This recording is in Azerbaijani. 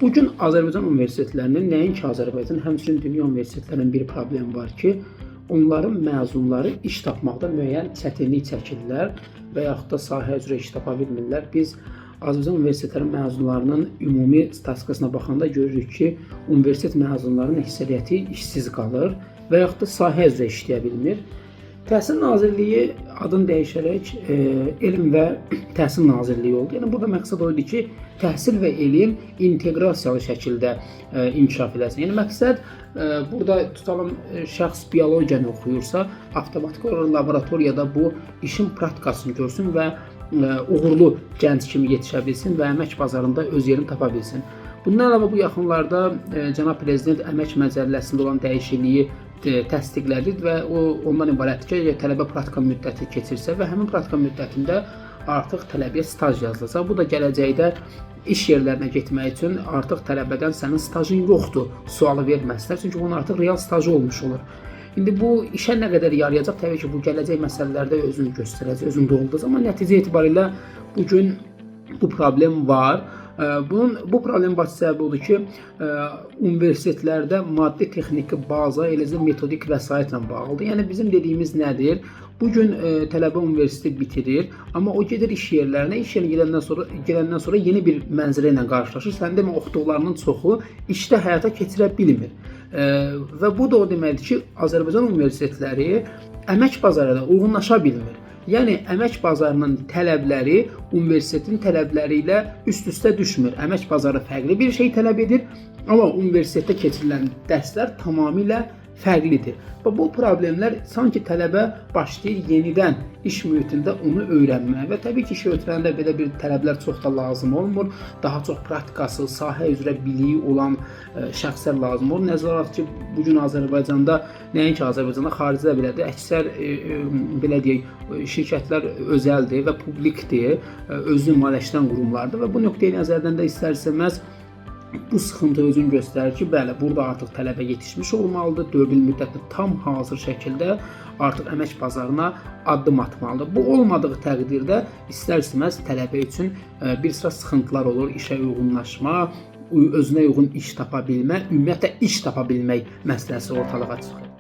Bu gün Azərbaycan universitetlərinin, nəinki Azərbaycan, həmçinin dünya universitetlərinin bir problemi var ki, onların məzunları iş tapmaqda müəyyən çətinlik çəkirlər və yaxud da sahə üzrə iş tapa bilmirlər. Biz Azərbaycan universitetlərinin məzunlarının ümumi statistikasına baxanda görürük ki, universitet məzunlarının əksəriyyəti işsiz qalır və yaxud da sahə üzrə işləyə bilmir. Təhsil Nazirliyi adını dəyişərək Elm və Təhsil Nazirliyi oldu. Yəni burada məqsəd o idi ki, təhsil və elm inteqrasiyalı şəkildə inkişaf eləsin. Yəni məqsəd burada tutalım şəxs biologiyanı oxuyursa, avtomatik olaraq laboratoriyada bu işin praktikasını görsün və uğurlu gənc kimi yetişə bilsin və əmək bazarında öz yerini tapa bilsin. Bundan əlavə bu yaxınlarda cənab prezident əmək məcəlləsində olan dəyişikliyi təsdiqlədi və o ondan ibarətdir ki, əgər tələbə praktika müddəti keçirsə və həmin praktika müddətində artıq tələbəyə staj yazılacaq. Bu da gələcəkdə iş yerlərinə getmək üçün artıq tələbədən sənin stajın yoxdur sualı verməzlər. Çünki onun artıq real stajı olmuş olur. İndi bu işə nə qədər yarayacaq? Təbii ki, bu gələcək məsələlərdə özünü göstərəcək, özünü doğruldacaq. Amma nəticə itibarilə bu gün bu problem var. Bunun bu problemin baş səbəbi odur ki, universitetlərdə maddi texniki baza, eləcə də metodik vəsaitlə bağlıdır. Yəni bizim dediyimiz nədir? Bu gün tələbə universiteti bitirir, amma o gedir iş yerlərinə, iş yerinə gələndən sonra yeni bir mənzərə ilə qarşılaşır. Sən demə oxuduqlarının çoxu işdə həyata keçirə bilmir. Və bu da o deməkdir ki, Azərbaycan universitetləri əmək bazarına uyğunlaşa bilmir. Yəni əmək bazarının tələbləri universitetin tələbləri ilə üst-üstə düşmür. Əmək bazarı fərqli bir şey tələb edir, amma universitetdə keçirilən dərslər tamamilə fərqlidir. Və bu problemlər sanki tələbə başlayır yenidən iş mühitində onu öyrənməyə və təbii ki, işə ötürəndə belə bir tələblər çox da lazım olmur. Daha çox praktikası, sahə üzrə biliyi olan şəxslər lazım olur. Nəzərə alaq ki, bu gün Azərbaycanda, nəinki Azərbaycanda, xaricdə belədir. Əksər belə deyək, şirkətlər özəldir və publikdir, özünü maliyyələşdirən qurumlardır və bu nöqteyi nəzərdən də istər-istəməz bu sıxıntı özünü göstərir ki, bəli, burada artıq tələbə yetişmiş olmalıdır. 4 il müddətdə tam hazır şəkildə artıq əmək bazarına addım atmalıdır. Bu olmadığı təqdirdə istər-istəməz tələbə üçün bir sıra sıxıntılar olur. İşə uyğunlaşma, özünə uyğun iş tapa bilmə, ümumiyyətlə iş tapa bilmək məsələsi ortalığa çıxır.